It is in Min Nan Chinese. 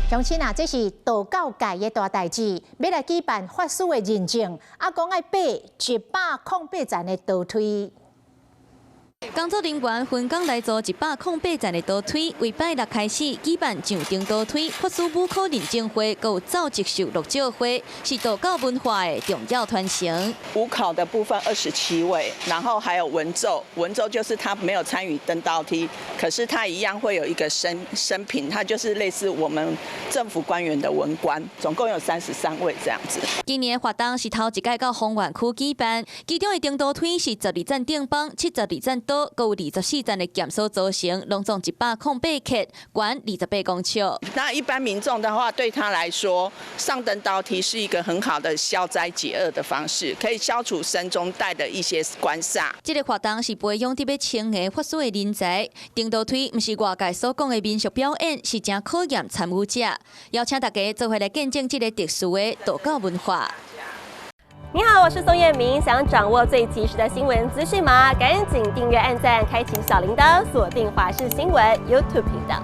鄉親啊，這是道教界的大代誌，欲來舉辦法師的認證，啊，講愛爬108層的刀梯。工作人員分工來做108層的刀梯，為拜六開始舉辦上頂刀梯法師武考認證會，閣有走祝壽樂醮會，是道教文化的重要傳承。武考的部分27位，然後還有文咒，文咒就是他沒有參與登刀梯，可是他一樣會有一個升品，他就是類似我們政府官員的文官，總共有33位這樣子。今年的活動是頭一屆到豐原區舉辦，其中的登刀梯是12層頂枋、72層刀，閣有24層的劍鎖組成，攏總108克，懸28公尺。那一般民眾的話，對他來說，上登刀梯是一個很好的消災解厄的方式，可以消除身中帶的一些官煞。這個活動是培養得欲稱的法師的人才。登刀梯毋是外界所講的民俗表演，是誠考驗參與者。邀請大家做伙來見證這個特殊的道教文化。你好，我是宋燕明。想掌握最及時的新聞資訊嗎？趕緊訂閱、按讚、開啟小鈴鐺，鎖定華視新聞 YouTube 頻道。